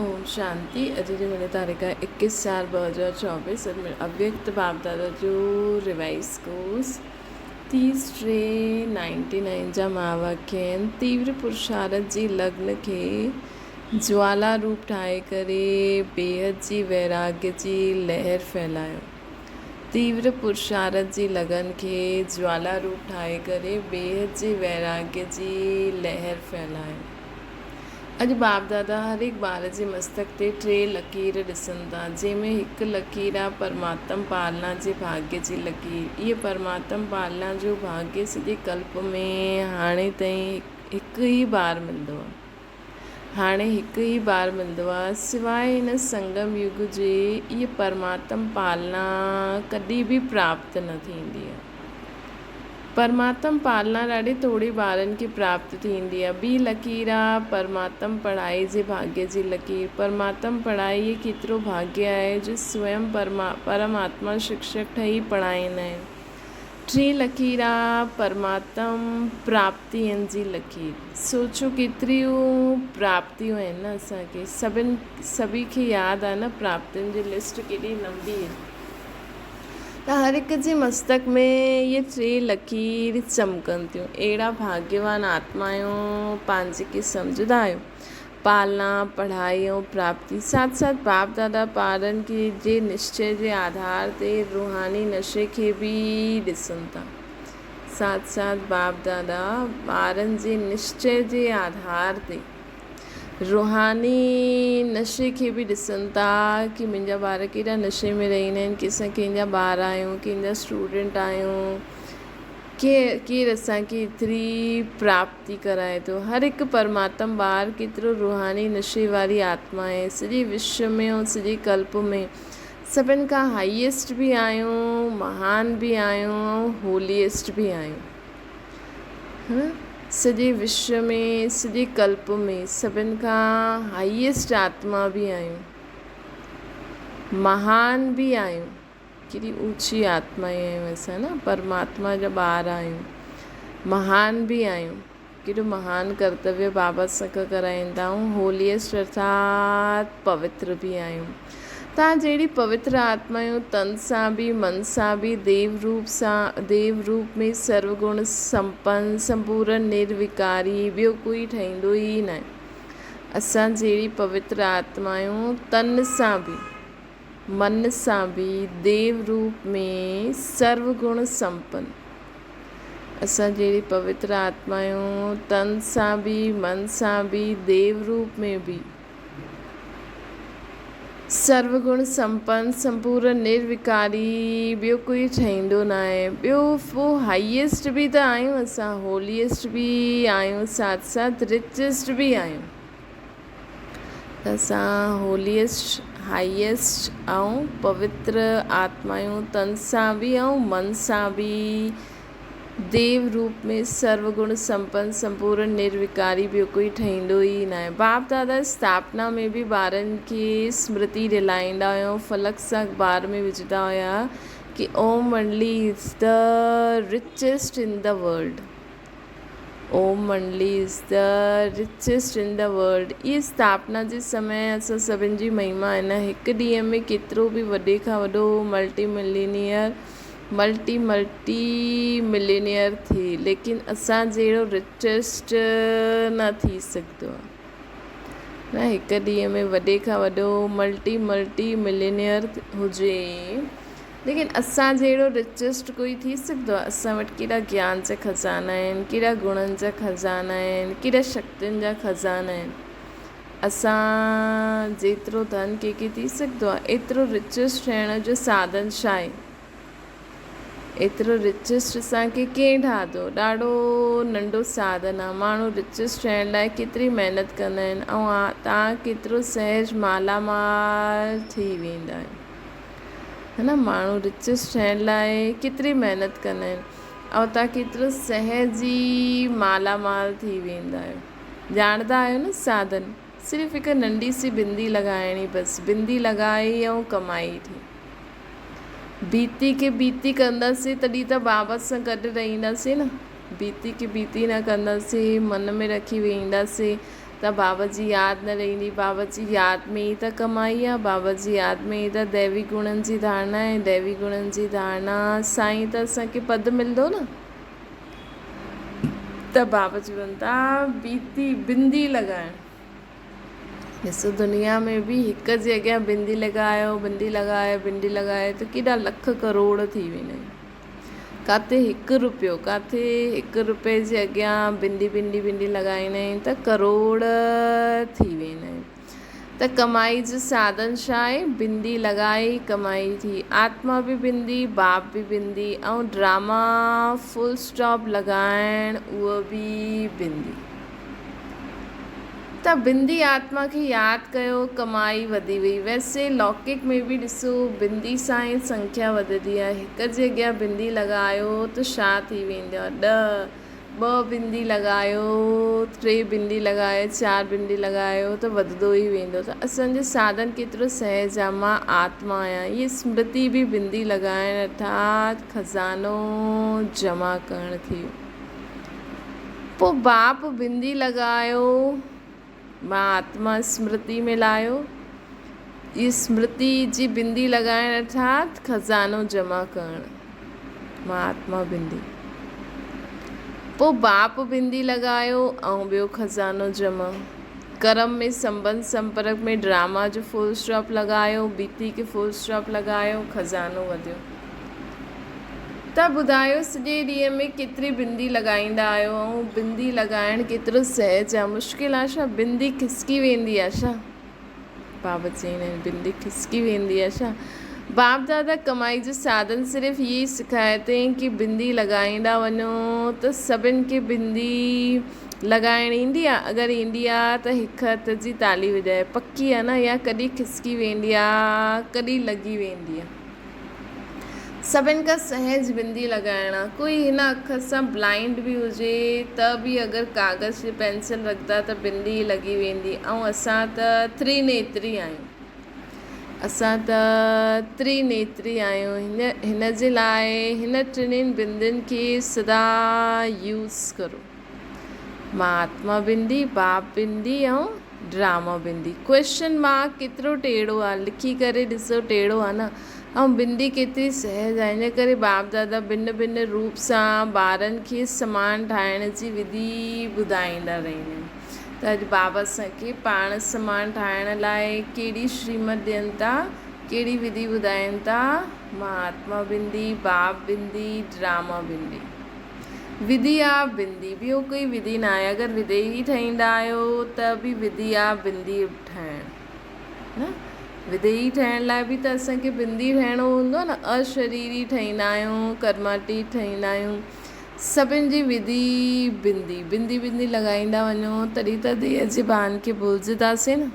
اوم شانتي اڄ جي ملي تاريخ آهي ايڪيس چار 2024 اڄ ملي اويڪت باپ دادا جو ريوائز ڪورس تيس ٽي نائنٽي نائن جا مهاواڪيه آهن تيور پرشارت جي لگن کي جوالا روپ ٺاهي ڪري بيحد جي ويراڳ جي لهر ڦهلايو تيور پرشارت جي لگن کي جوالا روپ ٺاهي ڪري بيحد جي ويراڳ جي لهر ڦهلايو. اڄ باپ دادا هر هڪ ٻار جي مستڪ تي ٽي لڪير ڏسن ٿا، جنهن ۾ هڪ لڪير آ پرماتم پالنا جي ڀاڳيه جي لڪير. اهي پرماتم پالنا جو ڀاڳيه سڄي ڪلپ ۾ هاڻي تائين هڪ ئي بار ملندو آ. هاڻي هڪ ئي بار ملندو آ. سواء هن سنگم يگ جي اهي پرماتم پالنا ڪڏهن به پراپت نه ٿيندي آ. پرماتم پالنا ڏاڍي ٿوري ٻارن کي پراپت ٿيندي آ. ٻي لڪير آ پرماتم پڙهائي جي ڀاڳيه جي لڪير. پرماتم پڙهائي هي ڪيترو ڀاڳيه آهي جو سوئم پرم آتما شڪشڪ ٺهي پڙهائيندا آهن. ٽين لڪير آ پرماتم پراپتين جي لڪير. سوچو ڪيتريون پراپتيون آهن نه اسان کي. سڀن سڀي کي ياد آ نه پراپتين جي لسٽ ڪيڏي لمبي آهي. ته هر هڪ جي مستڪ ۾ اهي ٽي لڪير چمڪن ٿيون. اهڙا ڀاڳيوان آتما آهيو، پنهنجي کي سمجهندا آهيو. پالنا، پڙهائي ۽ پراپتي ساٿ ساٿ باپ دادا پارن کي جي نشچي جي آڌار تي روحاني نشي کي به ڏسن ٿا. ساٿ ساٿ باپ دادا ٻارن جي نشچي جي آڌار تي. روحاني نشي کي به ڏسن ٿا ڪي منهنجا ٻار ڪيڏا نشي ۾ رهندا آهن ڪي اسان ڪنهن جا ٻار آهيون ڪنهن جا اسٽوڊنٽ آهيون ڪي ڪير اسان کي ايتري پراپتي ڪرائي ٿو هر هڪ پرماتم ٻار ڪيترو روحاني نشي واري آتما آهي سڄي وشو ۾ ۽ سڄي ڪلپ ۾ سڀن کان هائيسٽ به آهيون مهان به آهيون ۽ هوليسٽ به آهيون. سڄي وشو ۾، سڄي ڪلپ ۾ سڀن کان هائيسٽ آتما به آهيون، مهان به آهيون، ڪيڏي اوچي آتما آهيون اسان نه پرماتما جا ٻار آهيون، مهان به آهيون، ڪيڏو مهان ڪرتويه بابا اسان کان ڪرائيندا آهيون، هوليسٽ ارٿات پوتر به آهيون. توهان جهڙي پوتر آتمايون تن سان به من سان به ديو روپ سان ديو روپ ۾ سرو گڻ سمپن سمپورن نروڪاري ٻيو ڪوئي ٺهيندو ئي ناهي. اسان جهڙي پوتر آتمايون تن سان به من سان به ديو روپ ۾ سرو گڻ سمپن اسان جهڙي پوتر آتمايون تن سان به من سان به ديو روپ ۾ به سرو گڻ سمپن، سمپورن، نروڪاري، ٻيو ڪوئي ٺهيندو ناهي. ٻيو پوء هائيسٽ به ته آهيون اسان، هوليسٽ به آهيون، ساٿ ساٿ رچسٽ به آهيون. ته اسان هوليسٽ، هائيسٽ ۽ پوتر آتمايون تن سان به ۽ من سان به ديو روپ ۾ سرو گڻ سمپن سمپورن نروڪاري ٻيو ڪوئي ٺهيندو ئي ناهي. باپ دادا اسٿاپنا ۾ به ٻارن کي سمرتي ڏيلائيندا هيا ۽ فلڪ سان اخبار ۾ وجهندا هيا ڪي اوم منڊلي از the richest in the world Om منڊلي از the richest in the world اهي اسٿاپنا جي سمي اسان سڀن جي مهما آهي نه هڪ ڏينهن ۾ ڪيترو به وڏي کان وڏو multi millionaire multi multi millionaire ٿي ليڪن اسان جهڙو رچسٽ نه ٿي سگهندو آهي نه هڪ ڏينهن ۾ وڏي کان وڏو ملٽي ملٽي ملينيئر هجي ليڪن اسان جهڙو رچسٽ ڪوئي ٿي سگهندو آهي اسان وٽ ڪيڏا گيان جا خزانا آهن ڪيڏا گڻن جا خزانا آهن ڪيڏا شڪتين جا خزانا آهن اسان جيترو ڌن ڪنهن کي ٿي سگهندو آهي ايترو رچسٽ ٺهڻ جو ساڌن ڇا آهي ايترو رچسٽ اسان کي ڪنهن ٺاهيو ڏاڍو ننڍو ساڌن آهي ماڻهو رچسٽ ٺهڻ لاء ڪيتري محنت ڪندا آهن ۽ توهان ڪيترو سهج مالا مال ٿي ويندا آهيو هي نه ماڻهو رچسٽ ٺهڻ لاء ڪيتري محنت ڪندا آهن ۽ توهان ڪيترو سهج ئي مالا مال ٿي ويندا آهيو ڄاڻندا آهيو نه ساڌن صرف هڪ ننڍي سي بندي لڳائڻي بس بندي لڳائي ۽ ڪمائي ٿي بيتي کي بيتي ڪنداسين تڏهن ته بابا سان گڏ رهنداسين نه بيتي کي بيتي نه ڪنداسين من ۾ رکي ويهنداسين ته بابا جي ياد نه رهندي. بابا جي ياد ۾ ئي ته ڪمائي آ، بابا جي ياد ۾ ئي ته ديوي گڻن جي ڌارڻا آهي، ديوي گڻن جي ڌارڻا سان ئي ته اسان کي پد ملندو نه. ته بابا چون ٿا بيتي، بندي لڳائڻ. ڏسو دنيا ۾ به هڪ جي اڳيان بندي لڳايو، بندي لڳايو، بندي لڳايو ته ڪيڏا لک ڪروڙ ٿي ويندا آهن. ڪاٿي هڪ روپيو، ڪاٿي هڪ روپئي جي اڳيان بندي بندي بندي لڳائيندا آهن ته ڪروڙ ٿي ويندا آهن. ته ڪمائي جو ساڌن ڇا آهي؟ بندي لڳائي ڪمائي ٿي. آتما به بندي، باپ به بندي ۽ ڊراما فل اسٽاپ لڳائڻ اهو به بندي. ته بندي آتما کي ياد ڪيو ڪمائي وڌي وئي. ويسي لوڪڪ ۾ به ڏسو بندي سان ئي سنکيا وڌندي آهي. هڪ جي اڳيان بندي لڳايو ته ڇا ٿي ويندو آهي؟ ڏهه، ٻه بندي لڳايو، ٽي بندي لڳايو، چار بندي لڳايو ته وڌندو ئي ويندو. ته اسان جو ساڌن ڪيترو سهج آهي. مان آتما آهيان. هيء سمرتي به بندي لڳائڻ ارٿات خزانو جمع ڪرڻ ٿي ويو. پوء باپ بندي لڳايو، مان آتما سمرتي ۾ لايو. هي سمرتي جي بندي لڳائڻ ارٿات خزانو جمع ڪرڻ، مان آتما بندي. پوء باپ بندي لڳايو ۽ ٻيو خزانو جمع. ڪرم ۾ سنبنڌ سمپرڪ ۾ ڊراما جو فل اسٽاپ لڳايو، بيتي کي فل اسٽاپ لڳايو، خزانو وڌيو. ته ٻڌايو سڄي ڏينهن ۾ ڪيتري بندي لڳائيندا آهيو ۽ بندي لڳائڻ ڪيترو سهج آهي مشڪل آهي ڇا بندي کسڪي ويندي آهي ڇا بابا چئيندا آهن بندي کسڪي ويندي آهي ڇا باپ دادا ڪمائي جو ساڌن صرف هي ئي سکايا اٿئين ڪي بندي لڳائيندا وڃو ته سڀن کي بندي لڳائڻ ايندي آهي اگر ايندي آهي ته هڪ هٿ جي تالي وڄائي پڪي آهي نه يا ڪڏهن کسڪي ويندي آهي ڪڏهن لڳي ويندي آهي. سڀن کان سهج بندي لڳائڻ آ. ڪوئي هن اک سان بلائنڊ به هجي ته به اگر ڪاغذ تي پينسل رکندا ته بندي لڳي ويندي ۽ اسان ته تري نيتري آهيون. اسان ته تري نيتري آهيون. هن جي لاء هن ٽنهين بندين کي سدا يوز ڪرو. مهاتما بندي، باپ بندي ۽ ڊراما بندي. ڪوئسچن مارڪ ڪيترو ٽيڙو آ لکي ڪري ڏسو ٽيڙو آ نه ۽ بندي ڪيتري سهج آ ان ڪري باپ دادا ڀن ڀن روپ سان ٻارن کي سامان ٺاهڻ جي وڌي ٻڌائيندا رهندا آهن ته اڄ بابا اسان کي پاڻ سامان ٺاهڻ لاء ڪهڙي شريمت ڏين ٿا ڪهڙي وڌي ٻڌائين ٿا مهاتما بندي، باپ بندي، ڊراما بندي. وڌي آ بندي ٻيو ڪوئي وڌي ناهي اگر وديهي ٺهيندا آهيو ته به وڌي آ بندي ٺهڻ نه وديهي ٺهڻ لاء به ته اسان کي بندي ٺهڻو هوندو آهي نه اشريري ٺهيندا آهيون ڪرماٽي ٺهيندا آهيون سڀن جي وڌي بندي بندي بندي لڳائيندا وڃو تڏهن ته ديهه جي ڀان کي ڀلجنداسين نه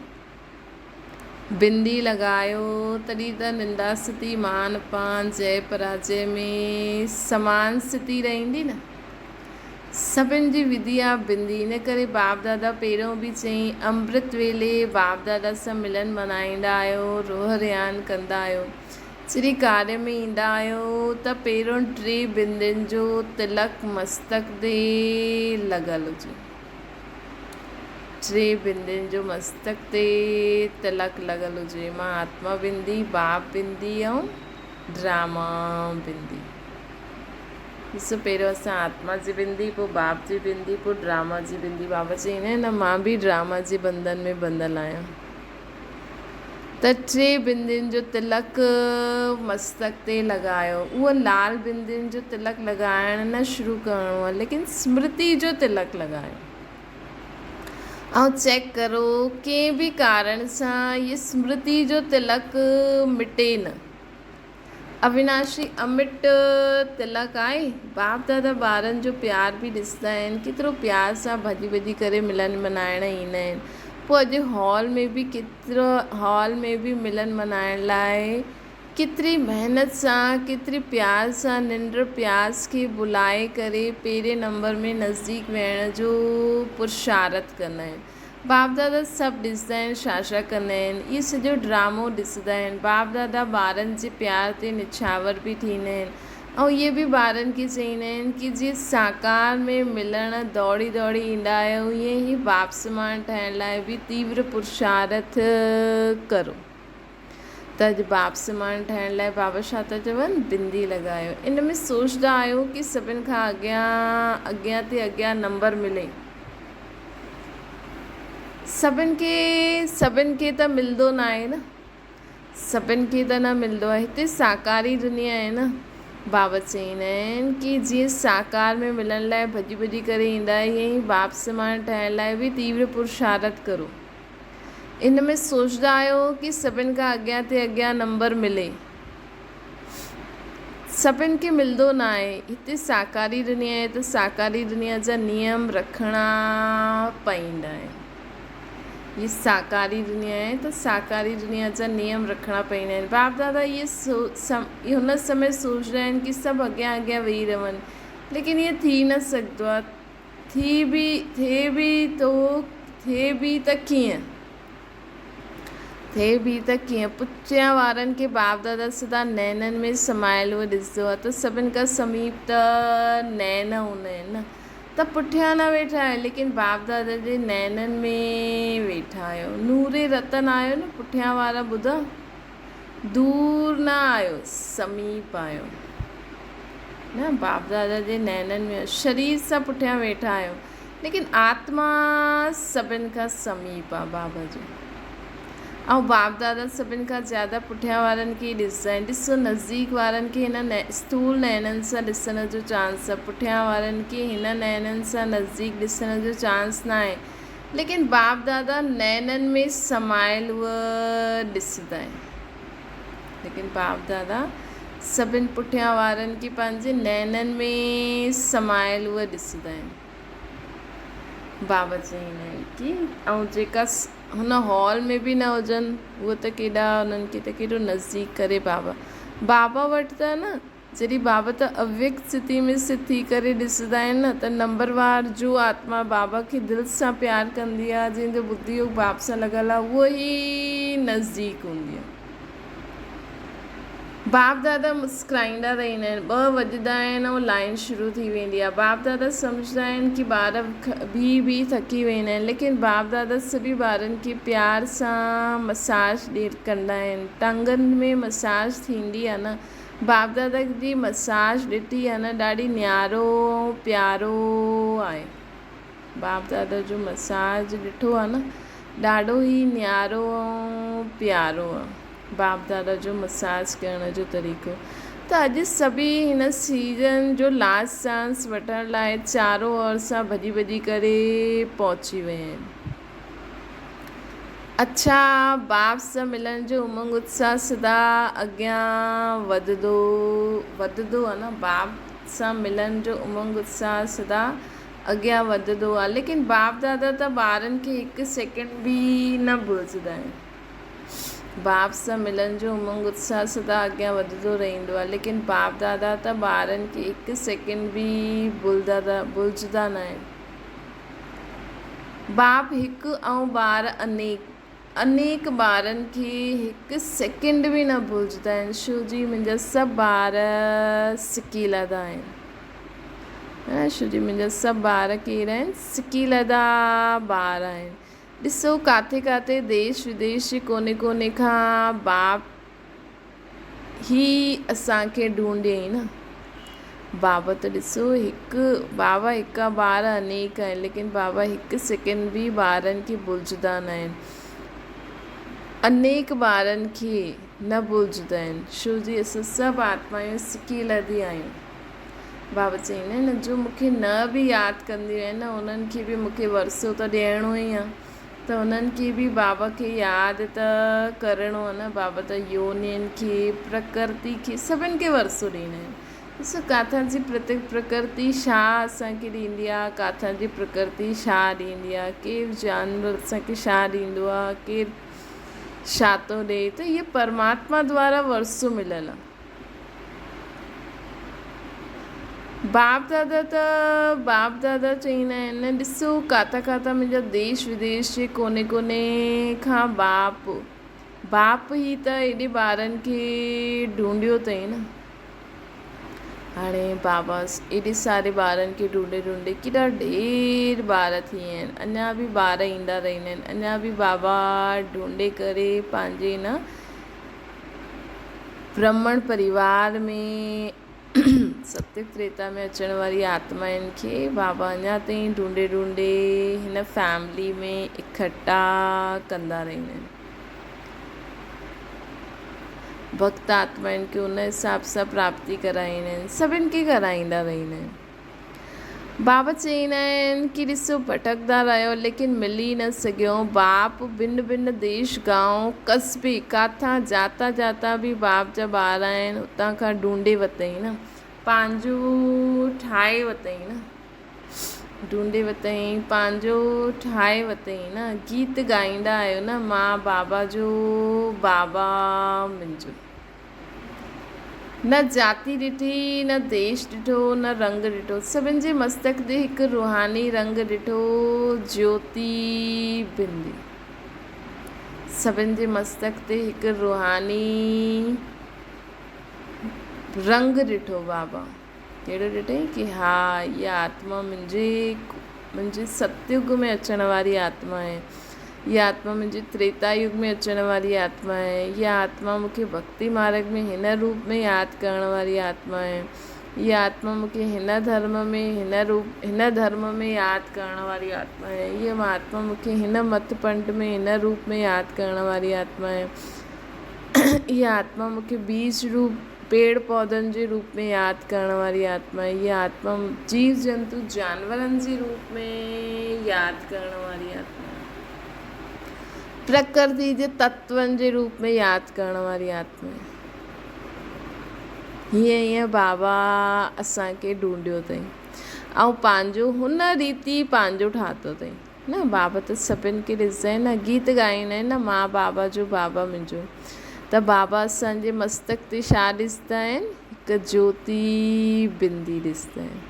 بندي لڳايو، تڏهن ته نندا ستي مان اپمان جئه پراجئه ۾ سمان ستي رهندي نه. سڀن جي وڌي آ بندي، ان ڪري باپ دادا پهريون به چئين امرت ويلي باپ دادا سان ملن منائيندا آهيو، روح ريان ڪندا آهيو. جڏهن ڪاري ۾ ايندا آهيو ته پهريون ٽي بندين جو تلڪ مستڪ تي لڳل هجي. ٽي بندين جو مستڪ تي تلڪ لڳل هجي. مهاتما بندي، باپ بندي ۽ ڊراما بندي. ڏسو پهريون اسان آتما جي بندي، پوء باپ جي بندي، پوء ڊراما جي بندي. بابا چئيندا آهن نه مان به ڊراما جي بندن ۾ ٻڌل آهيان. ته ٽي بندين جو تلڪ مستڪ تي لڳايو. اهو لال بندين جو تلڪ لڳائڻ نه شروع ڪرڻو آهي ليڪن سمرتي جو تلڪ لڳايو ۽ چيڪ ڪرو ڪنهن به ڪارڻ سان اهي سمرتي جو تلڪ مٽي نه. اويناشي امٽ تلڪ آهي. باپ دادا ٻارن جو پيار به ڏسندا آهن. ڪيترو پيار سان ڀڄي ڀڄي ڪري ملن منائڻ ايندا آهن. پوء اڄ هال ۾ به ڪيترو هال ۾ به ملن منائڻ لاء ڪيتري محنت سان ڪيتري پيار سان ننڊ پياس کي بلائي ڪري پهرين نمبر ۾ نزديڪ ويهڻ جو پرشارٿ ڪندا آهن. باپ دادا سڀ ڏسندا آهن ڇا ڇا ڪندا آهن. اهو سڄو ڊرامو ڏسندا آهن. باپ دادا ٻارن جي پيار تي نڇاور به ٿيندا آهن. ۽ اهي به ٻارن کي چئيندا آهن ڪي جيئن ساڪار ۾ ملڻ دوڙي دوڙي ايندا آهيو ائين ئي باپ سمان ٺهڻ لاء به تيور پرشارٿ ڪرو. ته اڄ باپ سمان ٺاهڻ لاء بابا ڇا ٿا چون بندي لڳايو. ان ۾ سوچدا آهيو ڪي سڀن کان اڳيان اڳيان تي اڳيان نمبر ملي. سڀن کي سڀن کي ته ملندو ناهي نه. سڀن کي ته نه ملندو آهي. هتي ساڪاري دنيا آهي نه. بابا چئيندا آهن ڪي جيئن ساڪار ۾ ملڻ لاء ڀڄي ڀڄي ڪري ايندا آهيو ائين ئي باپ سمان ٺاهڻ لاء به تيور پرشارٿ ڪرو. ان ۾ سوچدا آهيو ڪي سڀن کان اڳيان تي اڳيان نمبر ملي. سڀن کي ملندو ناهي. هتي ساڪاري دنيا آهي ته ساڪاري دنيا جا نيم رکڻا پئيندا آهن. هي ساڪاري دنيا آهي ته ساڪاري دنيا جا نيم رکڻا پئيندا آهن. باپ دادا اهي هن سمي سوچدا آهن ڪي سڀ اڳيان اڳيان ويهي رهن ليڪن ائين ٿي نه سگهندو آهي. ٿي به ٿئي به ٿو ٿئي به ته ڪيئن؟ ٿئي به ته ڪيئن؟ پٺيان وارن کي باپ دادا سدا نينن ۾ سمايل هو ڏسندو آهي ته سڀن کان سميپ ته نين هوندا آهن نه ته پٺيان نه ويٺا آهيو ليڪن باپ دادا جي نينن ۾ ويٺا آهيو نوري رتن آهيو نه پٺيان وارا ٻڌا دور نه آهيو سميپ آهيو نه باپ دادا جي نينن ۾ شرير سان پٺيان ويٺا آهيو ليڪن آتما سڀن کان سميپ آ بابا جو ۽ باپ دادا سڀن کان زياده پٺيان وارن کي ئي ڏسندا آهن ڏسو نزديڪ وارن کي هن اسٿول نينن سان ڏسڻ جو چانس آ پٺيان وارن کي هن نينن سان نزديڪ ڏسڻ جو چانس نه آهي ليڪن باپ دادا نينن ۾ سمايل اهي ڏسندا آهن ليڪن باپ دادا سڀن پٺيان وارن کي پنهنجي نينن ۾ سمايل اهي ڏسندا آهن. بابا چئيندا آهن ڪي ۽ جيڪا هن هال ۾ به نه هجن اهي ته ڪيڏا انهن کي ته ڪيڏو نزديڪ ڪري بابا بابا وٽ ته نه جڏهن بابا ته اويڪت ستي ۾ ست ٿي ڪري ڏسندا آهن نه ته نمبر وار جو آتما بابا کي دل سان پيار ڪندي آهي جنهن جو ٻڌي يوگ باب سان لڳل آهي اهو ئي نزديڪ هوندي آهي. باپ دادا مسڪرائيندا رهندا آهن ٻه وڄندا آهن ۽ لائين شروع ٿي ويندي آهي باپ دادا سمجهندا آهن ڪي ٻار بيهي بيهي ٿڪي ويندا آهن ليڪن باپ دادا سڀئي ٻارن کي پيار سان مساج ڪندا آهن ٽنگن ۾ مساج ٿيندي آهي نه باپ دادا جي مساج ڏٺي آ نه ڏاڍي نيارو ۽ پيارو آهي باپ دادا جو مساج ڏٺو آ نه ڏاڍو ئي نيارو ۽ پيارو آ باپ دادا جو مساج ڪرڻ جو طريقو ته اڄ سڀئي هن سيزن جو لاسٽ چانس وٺڻ لاء چارو اور سان ڀڄي ڀڄي ڪري پهچي ويا آهن. اڇا باپ سان ملڻ جو امنگ اتساهه سدا اڳيان وڌندو وڌندو آ نه باپ سان ملڻ جو امنگ اتساهه سدا اڳيان وڌندو آ ليڪن باپ دادا ته ٻارن کي هڪ سيڪنڊ به نه ڀلجندا آهن باپ سان ملڻ جو امنگ اتساهه سدا اڳيان وڌندو رهندو آ ليڪن باپ دادا ته ٻارن کي هڪ سيڪنڊ به ڀلجندا ڀلجندا نه آهن. باپ هڪ ۽ ٻار انيڪ. انيڪ ٻارن کي هڪ سيڪنڊ به نه ڀلجندا آهن. شو جي منهنجا سڀ ٻار سڪي لڌا آهن. شو جي منهنجا سڀ ٻار ڪير آهن؟ سڪي لڌا ٻار آهن. ڏسو ڪاٿي ڪاٿي ديش وديش جي ڪوني ڪوني کان باپ هي اسان کي ڍونڍيائين نه. بابا ته ڏسو هڪ بابا هڪ آ ٻار انيڪ آهن ليڪن بابا هڪ سيڪنڊ به ٻارن کي ڀلجندا نه آهن. انيڪ ٻارن کي نه ڀلجندا آهن. شو جي اسان سڀ آتمايون سڪي لڌي آهيون. بابا چئيندا آهن نه جو مون کي نه به ياد ڪنديون آهن نه انهن کي به مون کي ورثو ته ڏيڻو ئي آهي. ته انهن کي به بابا کي ياد ته ڪرڻو آهي نه بابا ته يونين کي پرڪرتي کي سڀن کي ورثو ڏيندا آهن ڏسو ڪاٿان جي پرڪرتي ڇا اسان کي ڏيندي آهي ڪاٿان جي پرڪرتي ڇا ڏيندي آهي ڪير جانور اسان کي ڇا ڏيندو آهي ڪير ڇا ٿو ڏئي ته اهي پرماتما دوارا ورثو مليل آهي. باپ دادا ته باپ دادا چئيندا آهن ڏسو ڪاٿا ڪاٿا منهنجا ديش وديش جي ڪوني ڪوني کان باپ باپ هي ته ايڏي ٻارن کي ڍونڍيو اٿئي نه. هاڻي بابا ايڏي ساري ٻارن کي ڍونڍي ڍونڍي ڪيڏا ڍير ٻار ٿي ويا آهن اڃا به ٻار ايندا رهندا آهن اڃا به بابا ڍونڍي ڪري پنهنجي هن برهمڻ پريوار ۾ ستيگ تريتا ۾ اچڻ واري آتمائن کي بابا اڃا تائين ڍونڍي ڍونڍي هن فيملي ۾ اڪٺا ڪندا رهندا آهن. ڀڳت آتمائن کي ان حساب سان پراپتي ڪرائيندا آهن، سڀن کي ڪرائيندا رهندا آهن. بابا چئيندا آهن ڪي ڏسو ڀٽڪندا رهيو ليڪن ملي نه سگهيو، باپ ڀن ڀن ديش گائون قصبي ڪاٿان جاتا جاتا به باپ جا ٻار آهن اتان کان ڍونڍي وتئين نه پنهنجو ٺاهي وتئين نه ڍونڍي وتئين پنهنجو ٺاهي وتئين نه گيت ڳائيندا آهيو نه مان بابا جو بابا منهنجو. نه جاتي ڏٺي، نه ديش ڏٺو، نه رنگ ڏٺو. سڀن جي مستڪ تي هڪ روحاني رنگ ڏٺو، جيوتي بندي. سڀن جي مستڪ تي هڪ روحاني رنگ ڏٺو بابا. ڪهڙو ڏٺائين ڪي ها اها آتما منهنجي منهنجي ستيگ ۾ اچڻ واري آتما آهي. اها آتما منهنجي تريتا يگ ۾ اچڻ واري آتما آهي. اها آتما مون کي ڀڳتي مارڳ ۾ هن روپ ۾ ياد ڪرڻ واري آتما آهي. اها آتما مون کي هن ڌرم ۾ هن روپ هن ڌرم ۾ ياد ڪرڻ واري آتما آهي. اها آتما مون کي هن مت پنڊ ۾ هن روپ ۾ ياد ڪرڻ واري آتما آهي. اها آتما مون کي بيج روپ پيڙ پوڌن جي روپ ۾ ياد ڪرڻ واري آتما آهي. اها آتما جيو جنتو جانورن جي روپ ۾ ياد ڪرڻ واري آتما آهي. پرڪرتي جي تتون جي روپ ۾ ياد ڪرڻ واري آتما آهي. هيئن هيئن بابا اسان کي ڍونڍيو اٿئي ۽ پنهنجو هن ريتي پنهنجو ٺاهتو اٿئي. نه بابا ته سڀن کي ڏسندا آهن نه گيت ڳائيندا آهن نه مان بابا جو بابا منهنجو ته بابا اسان جي مستڪ تي ڇا ڏسندا آهن هڪ جوتي بندي ڏسندا آهن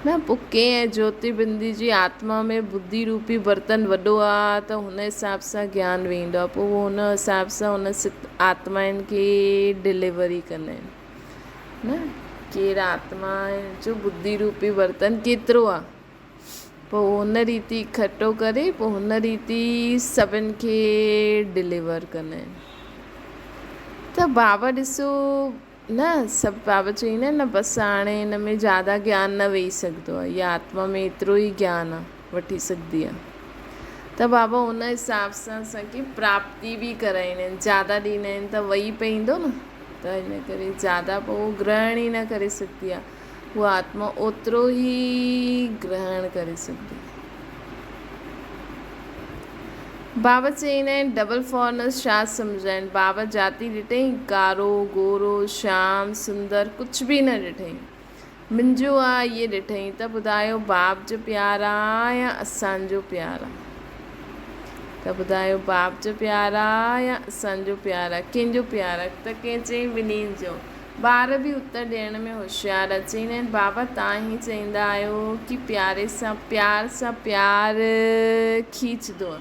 نه پوء ڪنهن جوتي بندي جي آتما ۾ ٻڌي روپي برتن وڏو آ ته هن حساب سان گيان ويندو آ پوء هن حساب سان هن آتمائن کي ڊليوري ڪندا آهن نه ڪير آتما جو ٻڌي روپي برتن ڪيترو آ پوء هن ريتي اڪٺو ڪري پوء هن ريتي سڀن کي ڊليور ڪندا آهن ته بابا ڏسو نه سڀ بابا چئيندا آهن نه بس هاڻي هن ۾ زياده گيان نه ويهي سگهندو آهي يا آتما ۾ ايترو ئي گيان آهي وٺي سگهندي آهي ته بابا ان حساب سان اسانکي پراپتي به ڪرائيندا آهن زياده ڏيندا آهن ته ويهي پئيندو نه ته ان ڪري زياده پوء گرهڻ ئي نه ڪري سگهندي آهي هوء آتما اوترو ئي گرهڻ ڪري سگهندي. بابا چئيندا آهن، ڊبل فارنرس ڇا سمجهائين؟ بابا جاتي ڏٺئي؟ ڪارو، گورو، شيام، سندر ڪجهه به نه ڏٺئي. منهنجو آ اهي ڏٺئي ته ٻڌايو باپ جو پيار آ يا اسان جو پيار آ؟ ته ٻڌايو باپ جو پيار آ يا اسان جو پيار آ؟ ڪنهن جو پيار آ؟ ته ڪنهن چيائين ٻنهي جو. ٻار به اتر ڏيڻ ۾ هوشيار آ. چئيندا آهن بابا تان ئي چئيندا آهيو ڪي پياري سان پيار سان پيار کيچدو آ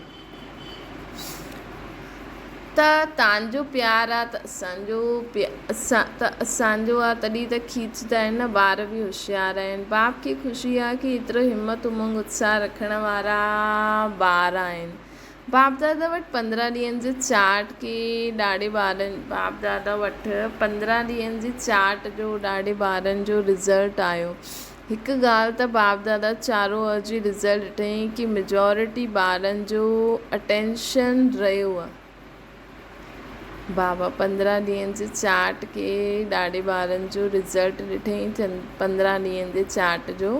ته تان جو پيار آ ته اسان جو ته اسان جو آ تڏهن ته کيچدا آهن نه ٻار به هوشيار آهن باپ کي خوشي آ ڪي ايترو همت امنگ اتساهه رکڻ وارا ٻار آهن باپ دادا وٽ 15 ڏينهن جي چاٽ کي ڏاڍي ٻارن باپ دادا وٽ 15 ڏينهن جي چاٽ جو ڏاڍي ٻارن جو رزلٽ آيو. هڪ ڳالهه ته باپ دادا چارو جي رزلٽ ڏٺائين ڪي ميجارٽي ٻارن جو اٽينشن رهيو آ. بابا 15 ڏينهن جي چاٽ کي ڏاڍي ٻارن جو رزلٽ ڏٺائين 15 ڏينهن جي چاٽ جو.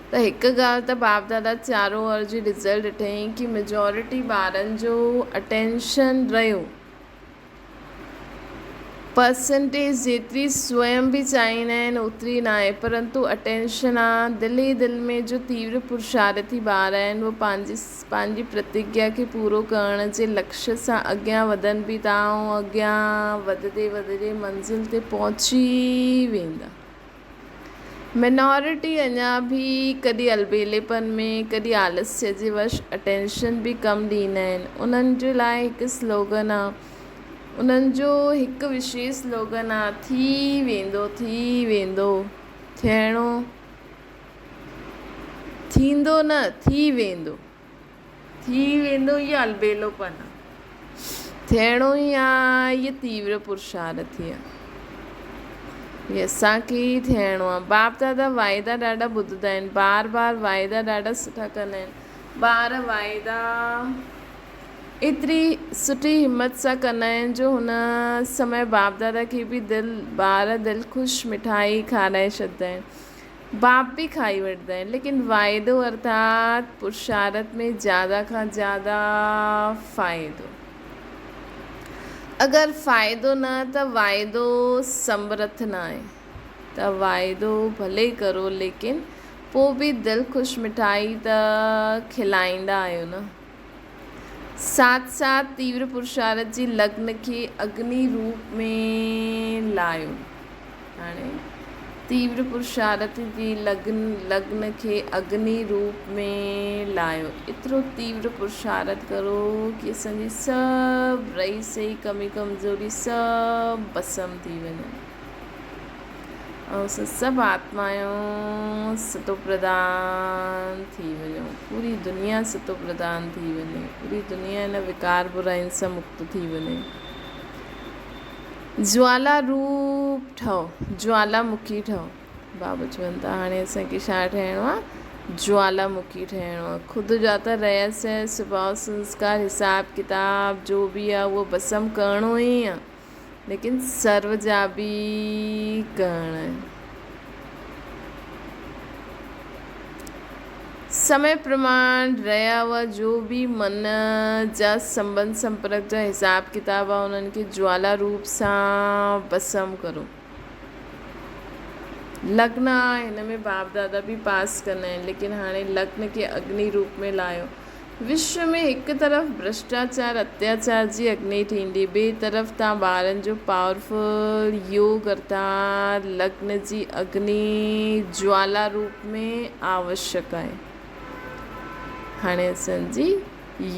ته هڪ ڳالهه ته باپ دادا چارو اور جي رزلٽ ڏٺئين ڪي ميجارٽي ٻارن جو اٽينشن رهيو پرسنٽيج جيتري سوئم به چاهيندا آهن اوتري ناهي پرنتو اٽينشن آ دل ئي دل ۾ جو تيور پرشارٿي ٻار آهن اهي پنهنجي پنهنجي پرتگيا کي پورو ڪرڻ جي لڪشيه سان اڳيان وڌن به ٿا ۽ اڳيان وڌندي وڌندي منزل تي پهچي ويندا. مينارٽي اڃا به ڪڏهن البيليپن ۾ ڪڏهن آلسيه جي وش اٽينشن به ڪم ڏيندا آهن. انهن جي لاء هڪ سلوگن آ. انهن جو هڪ وشيش سلوگن آ، ٿي ويندو، ٿي ويندو، ٿيڻو، ٿيندو نه، ٿي ويندو. ٿي ويندو اهو البيلوپن آ. ٿيڻو ئي آ اهي تيور پرشارٿي آ. اهي اسان کي ئي ٿيڻو آ. باپ دادا واعدا ڏاڍا ٻڌندا آهن. بار بار واعدا ڏاڍا سٺا ڪندا آهن. ٻار واعدا ايتري سٺي همت سان ڪندا آهن جو هن سمي باپ دادا کي به دل ٻار دل خوش مٺائي کارائي ڇڏندا آهن. باپ به کائي وٺندا آهن ليڪن واعدو ارٿات پرشارٿ ۾ زياده کان زياده فائدو. اگر فائدو نه ته واعدو سمرٿ نه آهي ته واعدو ڀلي ڪرو ليڪن پوء به دل خوش مٺائي ته کلائيندا آهيو نه. ساٿ ساٿ تيور پرشارٿ جي لگن کي اگني روپ ۾ لايو. هاڻي تيور پرشارٿ جي لگن لگن کي اگني روپ ۾ لايو. ايترو تيور پرشارٿ ڪرو ڪي اسان جي سڀ رهي سهي ڪمي ڪمزوري سڀ ڀسم ٿي وڃن. ۽ اسان سڀ آتمائون ستو پرڌان ٿي وڃون. پوري دنيا ستو پرڌان ٿي وڃي. پوري دنيا ان وڪار براين سان مڪت ٿي وڃي. جوالا روپ ٺهو، جوالا مکي ٺهو. بابا چون ٿا هاڻي اسان کي ڇا ٺهڻو آهي؟ جوالا مکي ٺهڻو آهي. خود جا ته رهيا سهيا سڀاء سنسڪار حساب ڪتاب جو به آهي اهو ڀسم ڪرڻو ئي آهي. ليڪن سرو جا به ڪرڻ آهن. سمي پرماڻ رهيا هئا جو به من جا سنٻنڌ سمپرڪ جا حساب ڪتاب آ انهن کي جوالا روپ سان ڀسم ڪرو. لگن آ هن ۾ باپ دادا به پاس ڪندا آهن ليڪن هاڻي لگن کي اگني روپ ۾ لاهيو. وشو ۾ هڪ طرف ڀرشٽاچار اتياچار جي اگني ٿيندي ٻئي طرف تان ٻارن جو پاورفل يوگ ارٿات لگن جي اگني جوالا روپ ۾ آوشڪ آهي. هاڻي اسان جي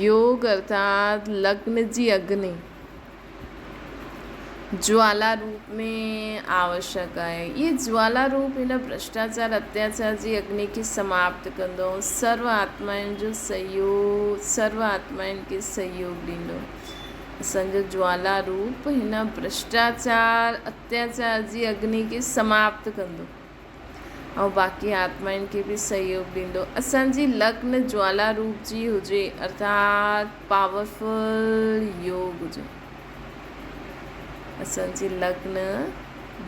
يوگ ارٿات لگن جي اگني. جوالا روپ ۾ آوشڪ آهي. اهي جوالا روپ هن ڀرشٽاچار اتياچار جي اگني کي سماپت ڪندو ۽ سرو آتمائن جو سهيوگ سرو آتمائن کي سهيوگ ڏيندو. اسان جو جوالا روپ هن ڀرشٽاچار اتياچار جي اگني کي سماپت ڪندو ۽ باقي آتمائن کي به سهيوگ ڏيندو. اسان جي لگن جوالا روپ جي هجي ارٿات پاورفل يوگ هجي. اسان جي لگن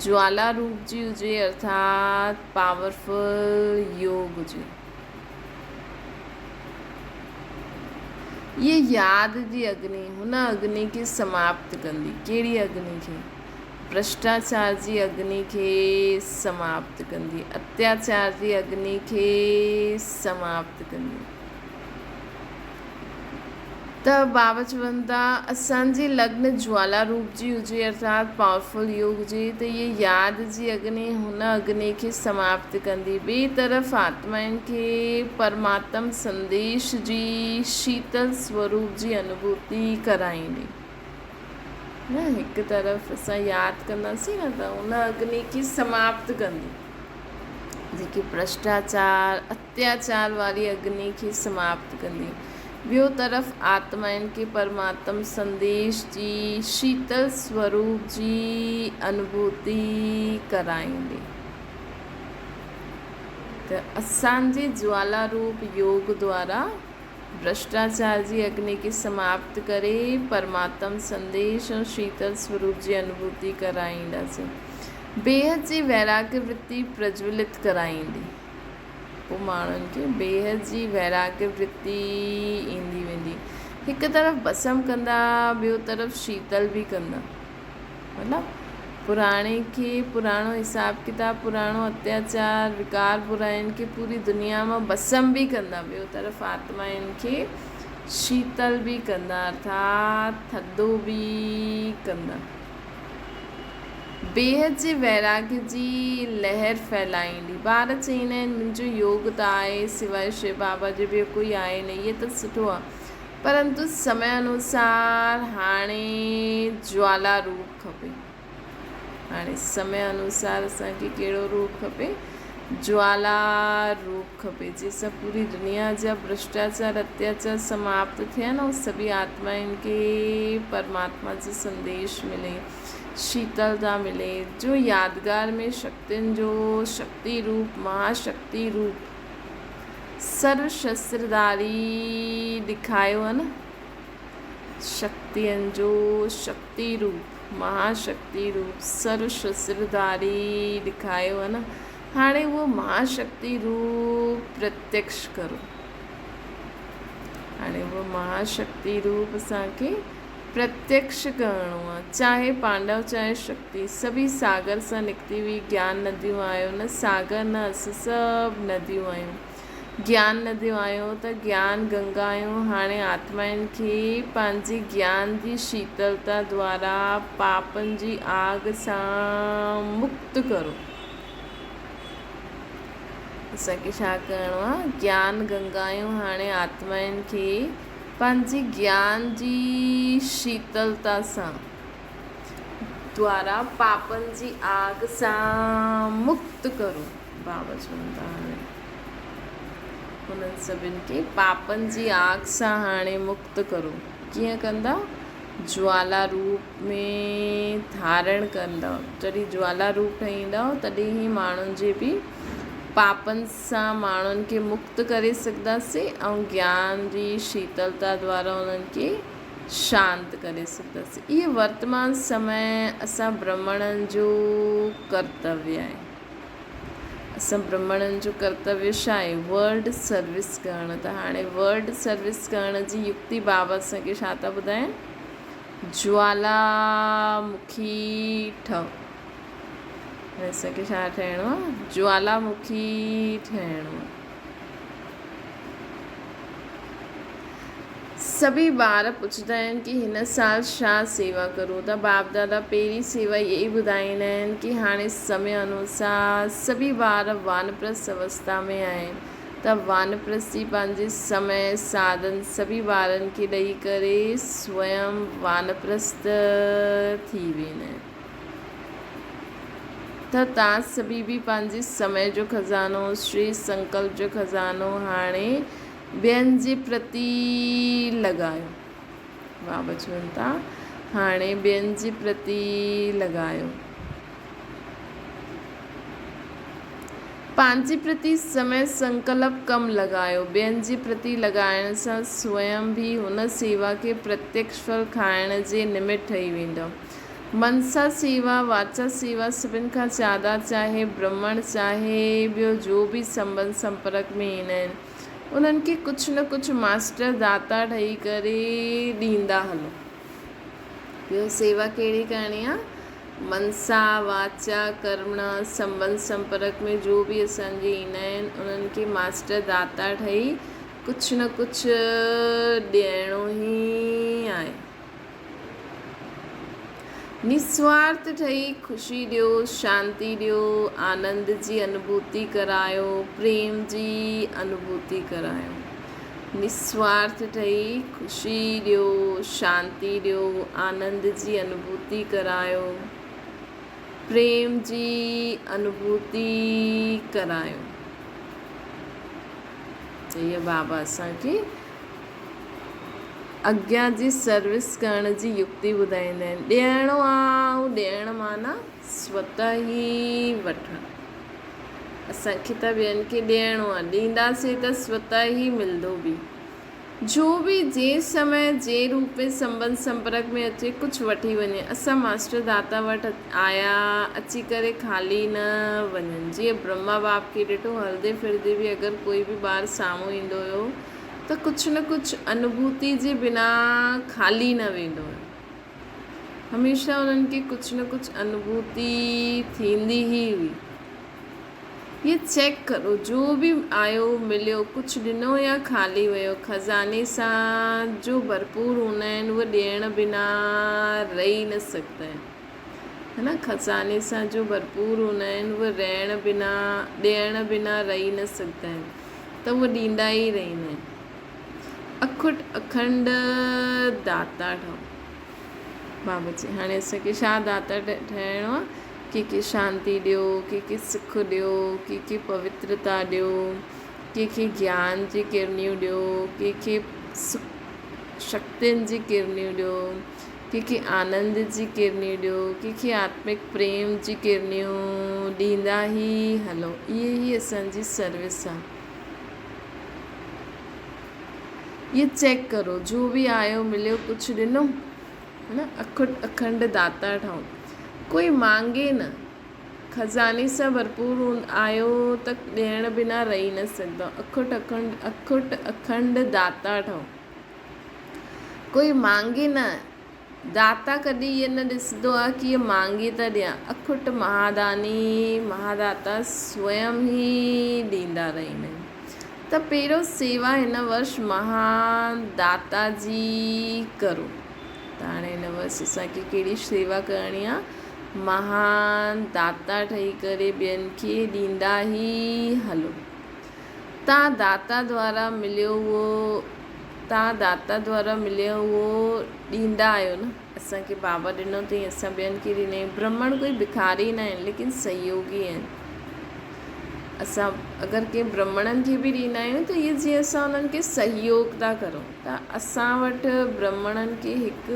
جوالا روپ جي هجي ارٿات پاورفل يوگ هجي. هيء ياد جي اگني هن اگني کي سماپت ڪندي. ڪهڙي اگني کي؟ ڀرشٽاچار جي اگني کي سماپت ڪندي. اتياچار جي اگني کي سماپت ڪندي. ته بابا چون ٿا اسان جي لگن جوالا روپ جي هجي ارٿات پاورفل يوگ هجي ته هيء ياد جي اگني هن اگني کي سماپت ڪندي. ٻئي طرف آتمائن کي پرماتم سنديش جي شيتل سوروپ جي انوڀوتي ڪرائيندي. نه هڪ طرف اسان ياد ڪنداسين نه ته ان اگني کي سماپت ڪندي. جيڪي ڀرشٽاچار، اتياچار واري اگني کي سماپت ڪندي. ٻيو طرف آتمائن کي پرماتم سنديش جي شيتل سوروپ جي انوڀوتي ڪرائيندي. ته اسان جي جوالا روپ يوگ دوارا ڀرشٽاچار جي اگني کي سماپت ڪري پرماتم سنديش ۽ شيتل سوروپ جي انوڀوتي ڪرائينداسين. بيحد جي ويراڳ ورتي پرجولت ڪرائيندي. پوء ماڻهن کي بيحد جي ويراڳ ورتي ايندي ويندي. هڪ طرف ڀسم ڪندا، ٻيو طرف شيتل به ڪندا. مطلب پراڻي کي پراڻو حساب ڪتاب، پراڻو اتياچار، وڪار براين کي پوري دنيا مان ڀسم به ڪندا، ٻيو طرف آتمائن کي شيتل به ڪندا ارٿات ٿڌو به ڪندا. بيحد جي ويراڳ جي لهر ڦهلائيندي. ٻار چئيندا آهن، منهنجو يوگ ته آهي، سواء شو بابا جي ٻيو ڪوئي آهي نه، هيء ته سٺو آهي. پرنتو سمي انوسار هاڻي جوالا روپ کپي. هاڻي سمي انوسار اسان کي ڪهڙو روپ کپي؟ جوالا روپ کپي، جنهن سان پوري دنيا جا ڀرشٽاچار، اتياچار سماپت ٿين ۽ سڀي آتمائن کي پرماتما جو سنديش ملي، شيتلتا ملي، جو يادگار ۾ شڪتين جو شڪتي روپ، مهاشڪتي روپ، سرو شسترڌاري ڏکايو آهي نه؟ شڪتين جو شڪتي روپ، مهاشڪتي روپ، سرو شسترڌاري ڏکايو آهي نه؟ هاڻي اهو مهاشڪتي روپ پرتيڪش ڪرو. هاڻي اهو مهاشڪتي روپ اسان کي پرتيڪش ڪرڻو آهي. چاهي پانڊو چاهي شڪتي، سڀئي ساگر سان نڪتي هئي گيان نديون آهيو نه ساگر نه اسين سڀ نديون آهيون. گيان نديون آهيو ته گيان گنگا آهيون. هاڻي آتمائن کي پنهنجي گيان جي شيتلتا دوارا پاپن جي آگ سان مڪت ڪرو. اسان کي ڇا ڪرڻو آهي؟ گيان گنگا آهيون. هاڻي آتمائن کي پنهنجي گيان جي شيتلتا سان دوارا پاپن جي آگ سان مڪت ڪرو. بابا چون ٿا هاڻي انهن سڀن کي پاپن جي آگ سان هاڻي مڪت ڪرو. ڪيئن ڪندا؟ جوالا روپ ۾ ڌارڻ ڪندا. جڏهن جوالا روپ ٺهي ايندا تڏهن ئي ماڻهن جي به پاپن سان ماڻهن کي مڪت ڪري سگهنداسين ۽ گيان جي شيتلتا دوارا انهن کي شانت ڪري سگهنداسين. اهي ورتمان سمي اسان برهمڻن جو ڪرتويه آهي. اسان برهمڻن جو ڪرتويه ڇا آهي؟ ورلڊ سروس ڪرڻ. ته هاڻي ورلڊ سروس ڪرڻ جي يڪتي بابا اسان کي ڇا ٿا ٻڌائين؟ جوالا مکي ٺهه. هاڻي اسان کي ڇا ٺهڻو آهي؟ جوالا مکي ٺهڻو آهي. سڀئي ٻار پڇندا آهن ڪي هن سال ڇا سيوا ڪرون ته باپ دادا پهرين سيوا اها ئي ٻڌائيندا آهن ڪي هاڻي سمي انوسار سڀئي ٻار وانپرست اوستا ۾ آهن ته وانپرستي پنهنجي سمي ساڌن سڀئي ٻارن کي ڏئي ڪري سوئم وانپرست ٿي ويندا آهن. ته تان سڀيئي به پنهنجي سمي جو خزانو، شري سنڪلپ جو خزانو هاڻي ٻين جي پرتي لڳايو. بابا چون ٿا، هاڻي ٻين جي پرتي لڳايو. پنهنجي پرتي سمي سنڪلپ ڪم لڳايو. ٻين جي پرتي لڳائڻ سان سوئم به هن سيوا کي پرتيڪش ڦل کائڻ جي نمت ٺهي ويندؤ. منسا سيوا، واچا سيوا سڀن کان زياده چاهي برهمڻ چاهي ٻيو جو به سنٻنڌ سمپرڪ ۾ ايندا آهن انهن کي ڪجهه نه ڪجهه ماسٽر داتا ٺهي ڪري ڏيندا هلو. ٻيو سيوا ڪهڙي ڪرڻي آ؟ منسا، واچا، ڪرمڻا سنٻنڌ سمپرڪ ۾ جو به اسان جي ايندا آهن انهن کي ماسٽر داتا ٺهي ڪجهه نه ڪجهه ڏيڻو ئي آهي. نسوارٿ ٺهي خوشي ڏيو، شانتي ڏيو، آنند جي انوڀوتي ڪرايو، پريم جي انوڀوتي ڪرايو. نسوارٿ ٺهي خوشي ڏيو، شانتي ڏيو، آنند جي انوڀوتي ڪرايو، پريم جي انوڀوتي ڪرايو. ته اهي بابا اسان کي اڳيان جي سروس ڪرڻ جي يڪتي ٻڌائيندا آهن. ڏيڻو آ ۽ ڏيڻ معنيٰ سوته ئي وٺڻ. اسان کي ته ٻين کي ڏيڻو آ، ڏينداسين ته سوته ئي ملندو به. جو به جنهن سمي جنهن روپ ۾ سنٻنڌ سمپرڪ ۾ اچي ڪجهه وٺي وڃي. اسان ماسٽر داتا وٽ آيا اچي ڪري خالي نه وڃن. جيئن برهما باپ کي ڏٺو هلندي ڦرندي به اگر ڪوئي به ٻار سامهون ايندو هيو ته ڪجهه نه ڪجهه انوڀوتي جي بنا خالي نه ويندو هيو. هميشه انهن کي ڪجهه نه ڪجهه انوڀوتي ٿيندي ئي هئي. هي چيڪ ڪرو جو به آيو مليو ڪجهه ڏنو يا خالي ويو. خزاني سان جو ڀرپور هوندا آهن اهي ڏيڻ بنا رهي نه سگهندا آهن. هن خزاني سان جو ڀرپور هوندا آهن اهي رهڻ بنا ڏيڻ بنا رهي نه سگهندا آهن. ته اهي ڏيندا ئي رهندا آهن. اکٽ اکنڊ داتا ٺهو. بابا چي هاڻي اسان کي ڇا داتا ٺهڻو آ؟ ڪنهن کي شانتي ڏيو، ڪنهن کي سک ڏيو، ڪنهن کي پوترتا ڏيو، ڪنهن کي گيان جي ڪرنيون ڏيو، ڪنهن کي شڪتين جي ڪرنيون ڏيو، ڪنهن کي آنند جي ڪرنيون ڏيو، ڪنهن کي آتمڪ پريم جي ڪرنيون ڏيندا ئي هلو. اهي ئي اسان جي سروس آ. اهي چيڪ ڪرو جو به آيو مليو ڪجهه ڏنو ہے نا اکٽ اکنڊ داتا ٺهو ڪوئي مانگي نه خزاني سان ڀرپور آيو ته ڏيڻ بنا رهي نه سگهندو اکٽ اکنڊ اکٽ اکنڊ داتا ٺهو ڪوئي مانگي نه داتا ڪڏهن اهي نه ڏسندو آهي ڪي اهي مانگي ته ڏيان. اکٽ مهاداني مهاداتا سوئم ئي ڏيندا رهندا آهن. ته پهريون سيوا هن ورش مهان داتا جي ڪرو. ته هاڻي هن ورش اسان کي ڪهڙي سيوا ڪرڻي آهي؟ مهان داتا ٺهي ڪري ٻين کي ڏيندا ئي هلو. تان داتا دوارا مليو اهو تان داتا دوارا مليو اهو ڏيندا آهيو نه اسان کي بابا ڏنو تئين اسان ٻين کي ڏيندا آهيون برهمڻ ڪوئي بکاري نه آهن ليڪن سهيوگي آهن اسان اگر ڪنهن برهمڻن کي به ڏيندا آهيون ته اهي جيئن اسان انهن کي سهيوگ ٿا ڪرون ته اسان وٽ برهمڻن کي هڪ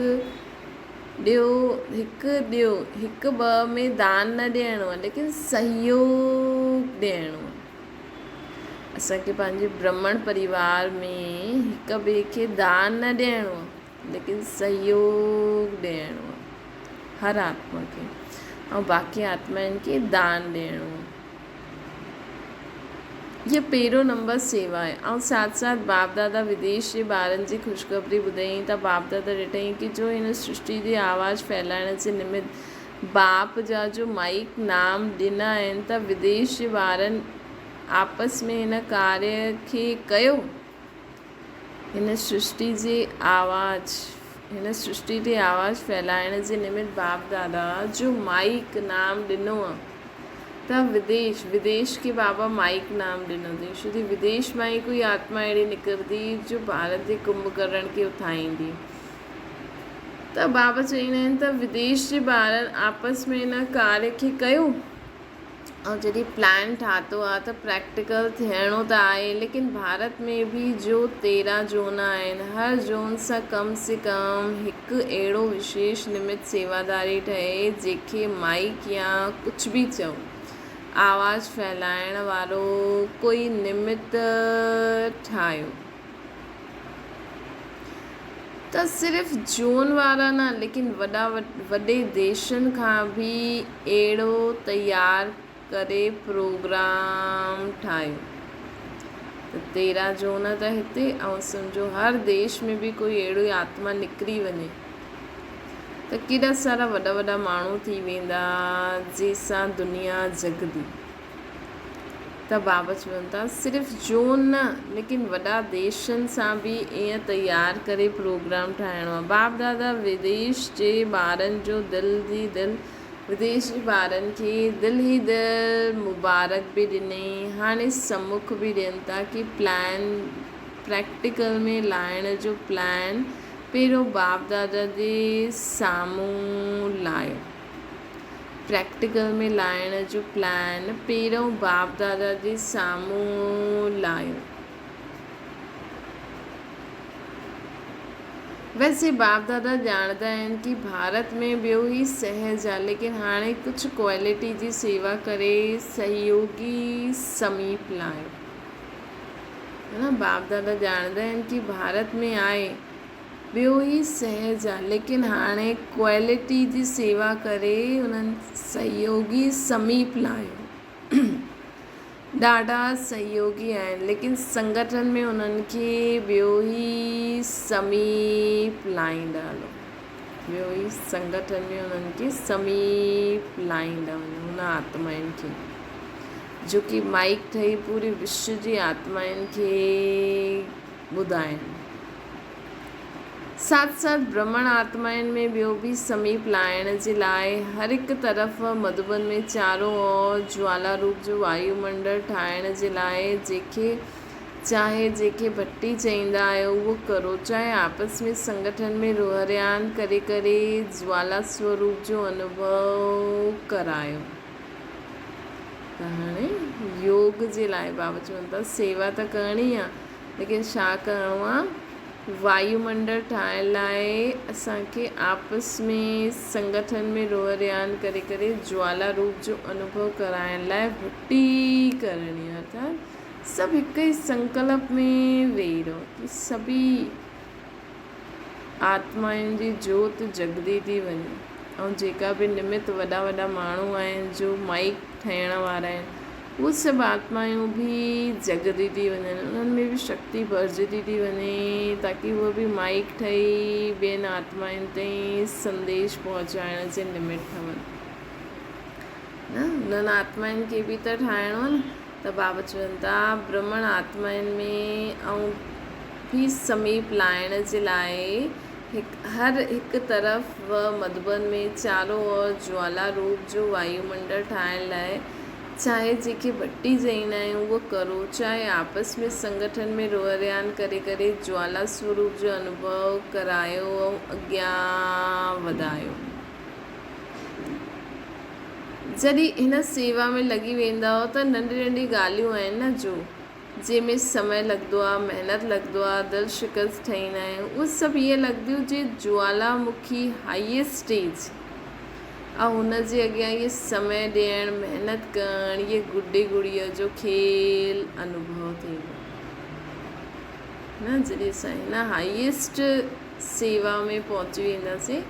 ڏيو هڪ ڏيو هڪ ٻه ۾ دان نه ڏيڻو آهي ليڪن سهيوگ ڏيڻو آهي اسان کي پنهنجي برهمڻ پريوار ۾ هڪ ٻئي کي دان نه ڏيڻو آهي ليڪن سهيوگ ڏيڻو آهي هر آتما کي ۽ باقي آتمائن کي دان ڏيڻو آهي. هيء پهريون نمبر سيوا آهي. ۽ ساٿ ساٿ باپ دادا وديش جي ٻارن جي خوشخبري ٻڌائين ته باپ دادا ڏٺائين ڪي جو هن سرشٽي جي آواز ڦهلائڻ جي نمت باپ جا جو مائيڪ نام ڏنا آهن ته وديش جي ٻارن آپس ۾ هن ڪاريه کي ڪيو. هن سرشٽي جي آواز هن سرشٽي تي آواز ڦهلائڻ جي نمت باپ دادا جو مائيڪ نام ڏنو آ ته وديش وديش کي بابا مائيڪ نام ڏنو اٿئي ڇو ته وديش مان ئي ڪوئي آتما اهڙي نڪرندي جو ڀارت جي ڪنڀ ڪرڻ کي اٿائيندي. ته بابا چئيندا آهن ته وديش جي ٻارن آپس ۾ ان ڪاريه کي ڪيو ۽ جڏهن پلان ٺاتو آهي ته پريڪٽيڪل ٿيڻو ته آهي ليڪن ڀارت ۾ به جو 13 زون آهن هر زون سان ڪم سي ڪم هڪ اهڙو وشيش نمت سيواداري ٺهي جيکي مائيڪ يا ڪجهه به چئو آواز ڦهلائڻ وارو ڪوئي نمت ٺاهيو. ته صرف جون وارا نه ليڪن وڏا وڏي ديشن کان به اهڙو تيار ڪري پروگرام ٺاهيو ته 13 جون ته هتي ۽ سمجهو هر ديش ۾ به ڪوئي اهڙي آتما نڪري وڃي ته ڪيڏا سارا وڏا وڏا ماڻهو ٿي ويندا جنهن سان دنيا جڳندي. ته بابا چون ٿا صرف جون نه ليڪن وڏا ديشن سان به ائين تيار ڪري پروگرام ٺاهڻو آهي. باپ دادا وديش جي ٻارن جو دل جي دل وديش جي ٻارن کي دل ئي دل مبارڪ به ڏني هاڻي سمک به ڏين ٿا ڪي پلان پريڪٽيڪل ۾ لاهڻ جو پلان پهريون باپ دادا جي سامهون لاهيو. پريڪٽيڪل ۾ لاهڻ جو پلان پهريون باپ دادا جي سامهون لاهيو. ويسي باپ دادا ڄاڻندا آهن ڪي ڀارت ۾ ٻيو هي سهج آ ليڪن هاڻي ڪجهه ڪوالٽي جي سيوا ڪري سهيوگي سميپ لاهيو. ها نه باپ دادا ڄاڻندا آهن ڪي ڀارت ۾ آهي ٻيو هي سهج آ ليڪن هاڻي ڪوالٽي جي سيوا ڪري انهن سهيوگي سميپ لاهيو ڏاڍا سهيوگي آهن ليڪن سنگٺن ۾ انهن کي ٻيو هي سميپ لاهيندا هلو ٻيو هي سنگٺن ۾ انهن کي سميپ لاهيندا وڃو ان آتمائن کي جو ڪي مائيڪ ٺهي پوري وشو جي آتمائن کي ٻڌائين. ساٿ ساٿ برهمڻ آتمائن ۾ ٻيو به سميپ لاهڻ جي لاء هر هڪ طرف مڌوبن ۾ چارون اور جوالا روپ جو وايو منڊل ٺاهڻ جي لاء جيڪي چاهي جنهن کي ڀٽي چئيندا آهيو اهو ڪرو، چاهي آپس ۾ سنگٺن ۾ روهريان ڪري ڪري جوالا سوروپ جو انوڀو ڪرايو. ته هاڻي يوگ جي لاء بابا چون ٿا سيوا ته ڪرڻي آ ليڪن ڇا ڪرڻو آ وايو منڊل ٺاهڻ لاء اسان کي آپس ۾ سنگٺن ۾ روح ريان ڪري ڪري جوالا روپ جو انوڀو ڪرائڻ لاء ڀٽي ڪرڻي آ ارٿات سڀ هڪ ئي سنڪلپ ۾ ويهي رهو ڪي سڀئي آتمائن جي جوت جڳندي ٿي وڃي ۽ جيڪا به نمت وڏا وڏا ماڻهو آهن جو مائيڪ ٺهڻ وارا آهن اهي سڀ آتمائون به جڳندي ٿي وڃن انهن ۾ به شڪتي ڀرجندي ٿي وڃي تاڪي اهي به مائيڪ ٺهي ٻين آتمائن تائين سنديش پهچائڻ جي نمت ٺهن نه انهن آتمائن کي به ته ٺاهڻو آهي نه ته بابا چون ٿا برهمڻ آتمائن ۾ ۽ به سميپ لائڻ جي لاء هر هڪ طرف و مڌبن ۾ چارو اور جوالا روپ جو وايو منڊل ٺاهڻ لاء چاهي جنهن کي ڀٽي چئيندا آهيون اهو ڪرو چاهي آپس ۾ سنگٺن ۾ روح ريان ڪري ڪري جوالا سوروپ جو انوڀو ڪرايو ۽ اڳيان وڌايو. جڏهن هن سيوا ۾ لڳي ويندؤ ته ننڍي ننڍي ڳالهيون آهن نه جو جنهن ۾ سمي لڳندو آهي، محنت لڳندو آهي، دل شڪست ٺهيندا آهيون، اهي سڀ ائين لڳنديون جيئن جوالا مکي هائيسٽ اسٽيج ۽ هن جي اڳيان اهي سمي ڏيڻ، محنت ڪرڻ، اهي گڏي گڙيء جو کيل انوڀو ٿيندو. نه جڏهن اسان هن هائيسٽ سيوا ۾ پهچي وينداسين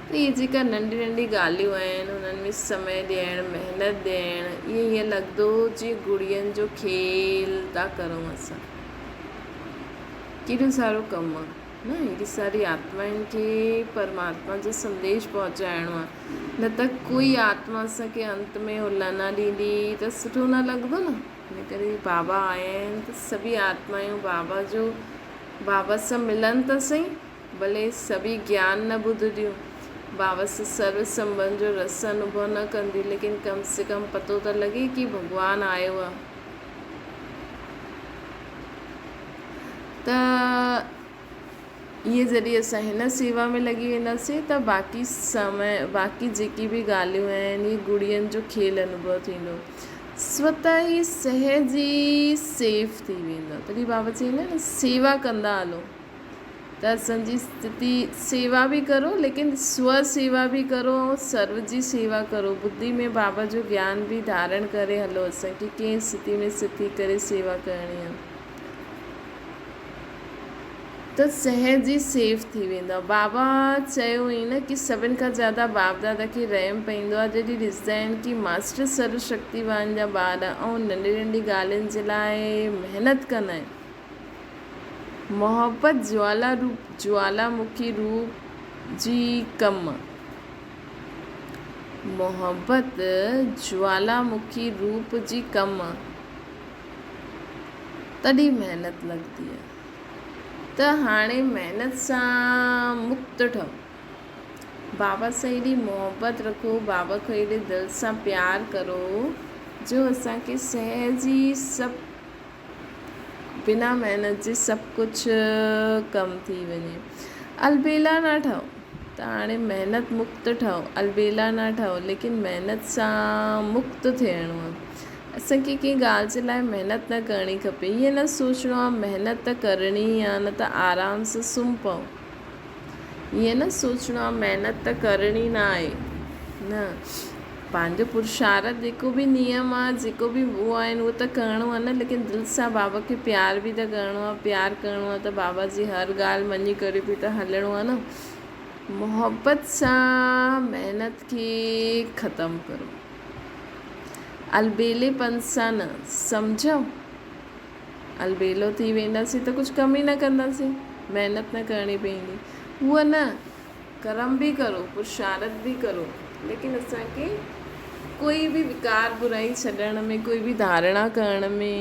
ته اهي جيڪا ننڍي ننڍي ڳالهيون آهن انهن ۾ سمي ڏيڻ محنت ڏيڻ اهي ائين لڳندو جيئن گڙين جو کيل ٿا ڪرون اسان ڪيڏو سارو ڪم آهي نه هيڏي ساري آتمائن کي پرماتما جو سنديش پهچائڻو آهي نه ته ڪوئي آتما اسان کي انت ۾ هلا نه ڏيندي ته سٺو نه لڳندو نه ان ڪري بابا آيا آهن ته سڀئي آتمايون بابا جو بابا سان ملن ته سهي، ڀلي سڀئي گيان نه ٻڌنديون، بابا سان سرو سنٻنڌ جو رس انوڀو نه ڪنديون، ليڪن ڪم سي ڪم پتو ته لڳي ڪي ڀڳوان آيو آ. ته اهي جڏهن اسان هن سيوا ۾ لڳي وينداسين ته باقي سمي باقي جيڪي به ڳالهيون آهن اهي گڙين جو کيل انوڀو ٿيندو. سوته ئي سهج ئي سيف ٿي ويندو. تڏهن بابا چئيندا آهن نه سيوا ڪندا هلو ته اسان جي استٿي سيوا به ڪرو ليڪن سو سيوا به ڪرو ۽ سرو جي سيوا ڪرو ٻڌي ۾ بابا جو گيان به ڌارڻ ڪري هلو اسان کي ڪنهن استٿي ۾ سٿي ڪري سيوا ڪرڻي آهي. ته سهج ئي سيف ٿي ويندو. بابا چيو هئين نه ڪي سڀن کان زياده باپ دادا کي رحم پئيندو آهي جڏهن ڏسندا آهن ڪي ماسٽر سرو شڪتيوان جا ٻار ۽ ننڍي ننڍي ڳالهين جي لاء محنت ڪندا آهن. محبت جوالا روپ جوالا مکي روپ جي ڪم. محبت جوالا مکي روپ جي ڪم. تڏهن محنت لڳندي آهي ته هاڻي محنت سان مڪت ٺهو. بابا سان ايڏي محبت رکو، بابا کان ايڏي دل سان پيار ڪرو جو اسان کي سهج ئي سڀ بنا محنت جي سڀ ڪجهه ڪم ٿي وڃي. البيلا نه ٺهو ته هاڻي محنت مڪت ٺهو، البيلا نه ٺهو ليڪن محنت سان مڪت ٿيڻو آهي. اسان کي ڪنهن ڳالهه جي لاء محنت نه ڪرڻي کپي. ائين نه سوچڻو آهي محنت ته ڪرڻي ئي آهي نه ته آرام سان سمهه پئو. ائين نه سوچڻو آهي محنت ته ڪرڻي نه آهي. نه پنهنجو پرشارٿ جيڪو به نيم آهي جيڪو به اهو آهن اهو ته ڪرڻو آهي نه ليڪن دل سان بابا کي پيار به ته ڪرڻو آهي پيار ڪرڻو آهي ته بابا جي هر ڳالهه مڃي ڪري به ته هلڻو آهي نه. محبت سان محنت کي ختم ڪرو. البيلي پن سان نه سمجهو. البيلو ٿي وينداسين ته ڪجهه ڪم ئي نه ڪنداسين، محنت نه ڪرڻي پوندي. هونء نه، ڪرم به ڪرو، پرشارٿ به ڪرو، ليڪن اسان کي ڪوئي به وڪار برائي ڇڏڻ ۾، ڪوئي به ڌارڻا ڪرڻ ۾،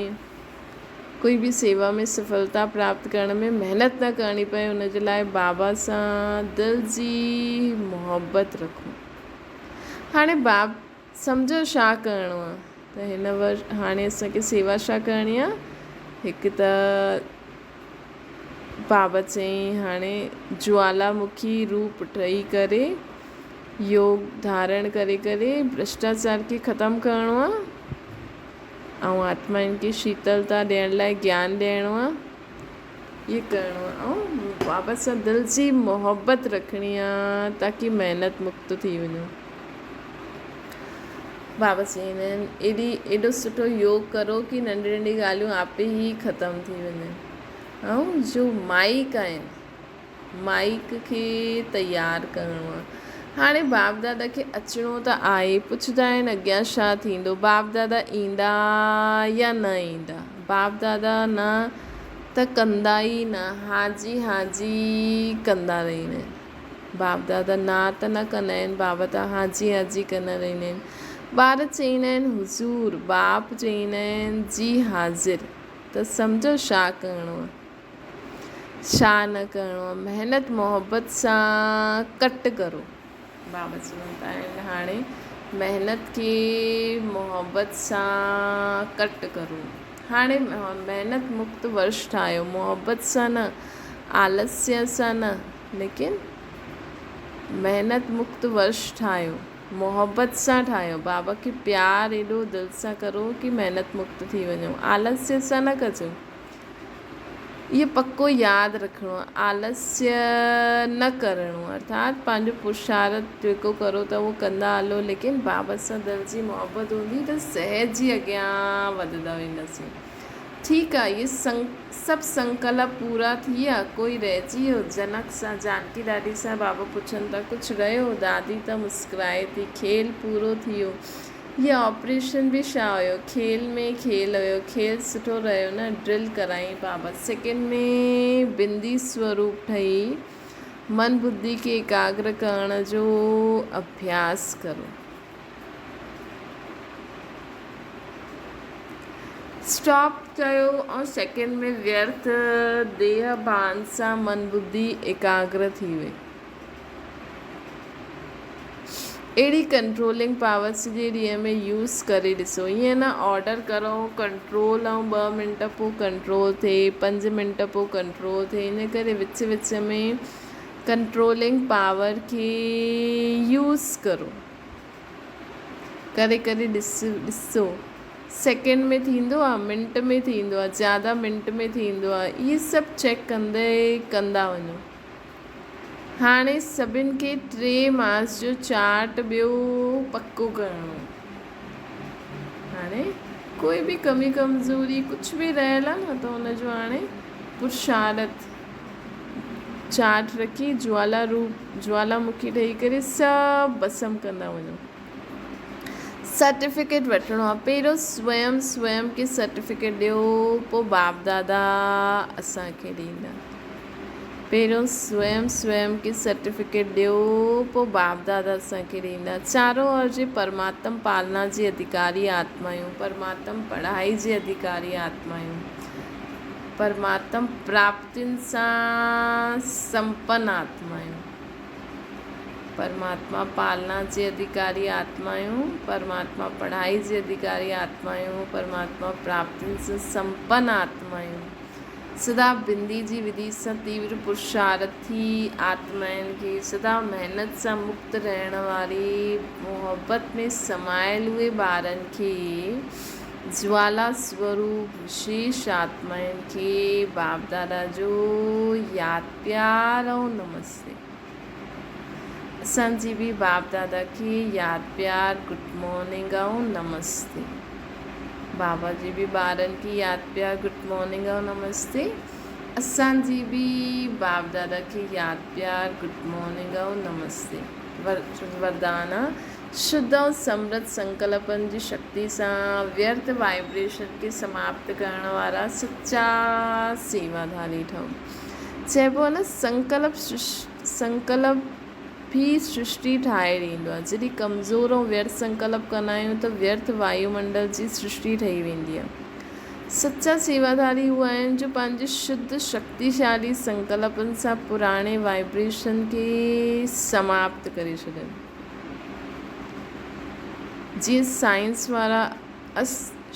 ڪوئي به سيوا ۾ سڦلتا پراپت ڪرڻ ۾ محنت نه ڪرڻي پئي، ان جي لاء بابا سان دل جي محبت رکو. هاڻي باب سمجهو ڇا ڪرڻو آ ته هن ور هاڻي اسان کي سيوا ڇا ڪرڻي آ هڪ ته بابا چيائين هاڻي جوالامکي روپ ٺهي ڪري يوگ ڌارڻ ڪري ڪري ڀرشٽاچار کي ختم ڪرڻو آ ۽ آتمائن کي شيتلتا ڏيڻ لاء گيان ڏيڻو آ اهي ڪرڻو آ ۽ بابا سان دل جي محبت رکڻي آ تاڪي محنت مڪت ٿي وڃو. بابا چئيندا آهن ايڏي ايڏو سٺو يوگ ڪرو ڪي ننڍي ننڍي ڳالهيون آپي ئي ختم ٿي وڃن ۽ جو مائيڪ آهن مائيڪ کي تيار ڪرڻو آهي هاڻي باپ دادا کي اچڻو ته آهي پڇندا آهن اڳيان ڇا ٿيندو باپ دادا ايندا يا نه ايندا باپ دادا نه ته ڪندا ئي نه هاجي هاجي ڪندا رهندا آهن باپ دادا نا ته نه ڪندا آهن، بابا ته هاجي هاجي ڪندا رهندا آهن. ٻار چئيندا آهن حضور، باپ چئيندا آهن جي حاضر ته سمجهو ڇا ڪرڻو آهي، ڇا نه ڪرڻو آهي. محنت محبت سان ڪٽ ڪرو. بابا چوندا آهن هاڻي محنت کي محبت سان ڪٽ ڪرو. هاڻي محنت مڪت ورش ٺاهيو، محبت سان نه، آلسيه سان نه، ليڪن محنت مڪت ورش ٺاهيو، محبت سان ٺاهيو، بابا کي پيار ايڏو دل سان ڪرو ڪي محنت مڪت ٿي وڃو، آلسيه سان نه ڪجو. اهو پڪو ياد رکڻو آهي، آلسيه نه ڪرڻو آهي، ارٿات پنهنجو پرشارٿ جيڪو ڪرو ٿا اهو ڪندا هلو، ليڪن بابا سان دل جي محبت هوندي ته سهج ئي اڳيان وڌندا وينداسين. ٺيڪ آهي، اهي سڀ سنڪلپ پورا ٿي ويا، ڪوئي رهجي ويو؟ جنڪ سان جانڪي ڏاڏي سان بابا پڇن ٿا، ڪجهه رهيو؟ دادي ته مسڪرائي ٿي، کيل پورو ٿي ويو. هيء آپريشن به ڇا هيو؟ کيل ۾ کيل هيو. کيل سٺو رهيو نه؟ ڊرل ڪرائين بابا. سيڪنڊ ۾ بندي سوروپ ٺهي من ٻڌي کي ايڪاگر ڪرڻ جو اڀياس ڪرو. اسٽاپ ڪيو ۽ سيڪنڊ ۾ ويرٿ ديهه ڀان سان من ٻڌي ايڪاگر ٿي وئي. اهڙي ڪنٽرولنگ پاور سڄي ڏينهن ۾ يوز ڪري ڏسو. ائين نه آرڊر ڪرو ڪنٽرول ۽ ٻه منٽ پوء ڪنٽرول ٿئي پنج منٽ پوء ڪنٽرول ٿئي ان ڪري وچ وچ ۾ ڪنٽرولنگ پاور کي يوز ڪرو ڪري ڪري ڏسو سيڪنڊ ۾ ٿيندو آ منٽ ۾ ٿيندو آ زياده منٽ ۾ ٿيندو آ اهي سڀ چيڪ ڪندي ڪندا وڃو. هاڻي سڀن کي ٽي ماس جو چارٽ ٻيو پڪو ڪرڻو. هاڻي ڪوئي به ڪمي ڪمزوري ڪجهه به رهيل آهي نه ته ان جو هاڻي پرشارٿ چارٽ رکي جوالا روپ جوالا مکي ٺهي ڪري سڀ بسم ڪندا وڃو. سرٽيفڪيٽ وٺڻو آهي پهريون سويم سويم کي سرٽيفڪيٽ ڏيو پوء باپ دادا اسان کي ڏيندا. پهريون سويم سويم کي سرٽيفڪيٽ ڏيو پوء باپ دادا اسان کي ڏيندا. چارو اور جي پرماتم پالنا جي اڌڪاري آتمايون، پرماتم پڙهائي جي اڌڪاري آتمايون، پرماتم پراپتين سان سمپن آتمايون، پرماتما پالنا جي اڌڪاري آتمايون، پرماتما پڙهائي جي اڌڪاري آتمايون، پرماتما پراپتين سان سمپن آتمايون. سدا بندي جي وڌي سان تيور پرشارٿي آتمائن کي سدا محنت سان مڪت رهڻ واري محبت ۾ سمايل اهي ٻارن کي جوالا سوروپ وشيش آتمائن کي باپ دادا جو ياد پيار ۽ نمستي. اسان جي به باپ دادا کي ياد پيار گڊ مارننگ ۽ نمستي. بابا جي به ٻارن کي ياد پيار گڊ مارننگ ۽ نمستي. اسان جي به باپ دادا کي ياد پيار گڊ مارننگ ۽ نمستي. وردان شڌ ۽ سمرڌ سنڪلپن جي شڪتي سان ويرٿ وائبريشن کي سماپت ڪرڻ وارا سچا سيواڌاري ٺهو. چئبو آهي نه سنڪلپ سنڪلپ ئي سرشٽي ٺاهي ڏيندو آهي. جڏهن ڪمزور ۽ ويرٿ سنڪلپ ڪندا آهيون ته ويرٿ وايومنڊل جي سرشٽي ٺهي ويندي آهي. سچا سيواڌاري هو آهن جو پنهنجي شڌ شڪتيشالي سنڪلپن سان پراڻي وائبريشن کي سماپت ڪري ڇڏين. جيئن سائنس وارا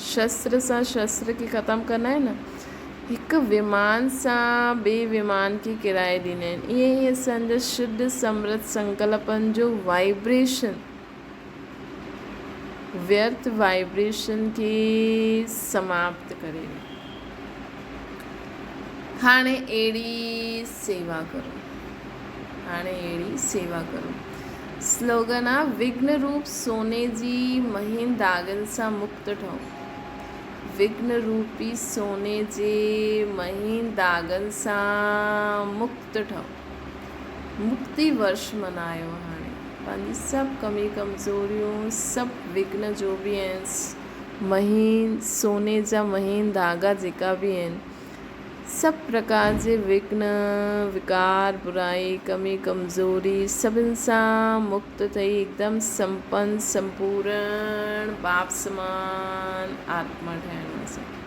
شستر سان شستر کي ختم ڪندا آهن نه. هڪ ومان سان ٻئي ومان کي ڪيرائي ڏيندا آهن، ائين ئي اسان جا شڌ سمرت سنڪلپن جو وائبريشن ويرٿ وائبريشن کي سماپت ڪري ڏي. هاڻي اهڙي سيوا ڪرو. هاڻي اهڙي سيوا ڪرو. سلوگن آ وگهن روپ سوني جي مهين داغن سان مڪت ٺهو. وگهن روپي سوني جي مهين داغن سان مڪت ٺهو. مڪتي ورش منايو هاڻي پنهنجي سڀ ڪمي ڪمزوريون سڀ وگهن جو به آهن مهين سوني جا مهين ڌاڳا جيڪا به آهن سڀ پرڪار جي وگهن وڪار برائي ڪمي ڪمزوري سڀن سان مڪت ٿئي هڪدم سمپن سمپورڻ باپ سمان آتما ٺهڻو اسان کي.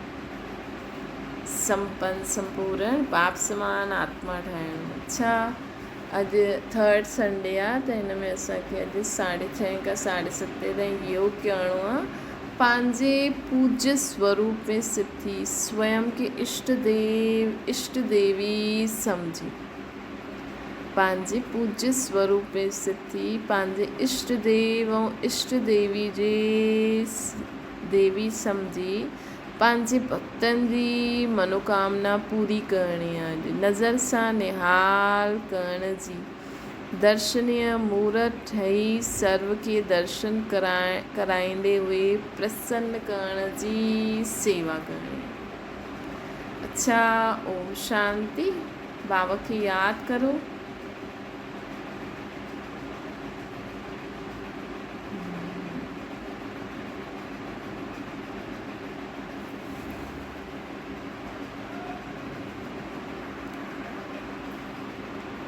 سمپن سمپورڻ باپ سمان آتما ٺاهڻو. اڇا اڄ ٿرڊ سنڊي آ ته هن ۾ اسان کي اڄ ساڍي ڇهين کان ساڍي ستين تائين يوگ ڪرڻو آ. پنهنجي پوجيه سوروپ ۾ سٿ ٿي سويم کي اشٽ ديو اشٽ ديوي سمجهي پنهنجي پوجيه سوروپ ۾ سٿ ٿي پنهنجي اشٽ ديو ۽ اشٽ ديوي جي ديوي سمجهي پنهنجي ڀڳتن جي منوڪامنا پوري ڪرڻي آهي. نظر سان نهال ڪرڻ جي درشنيه مورت ٺهي سرو کي درشن ڪرائيندي اهي پرسن ڪرڻ جي سيوا ڪرڻي آهي. اڇا اوم شانتي. بابا کي ياد ڪرو.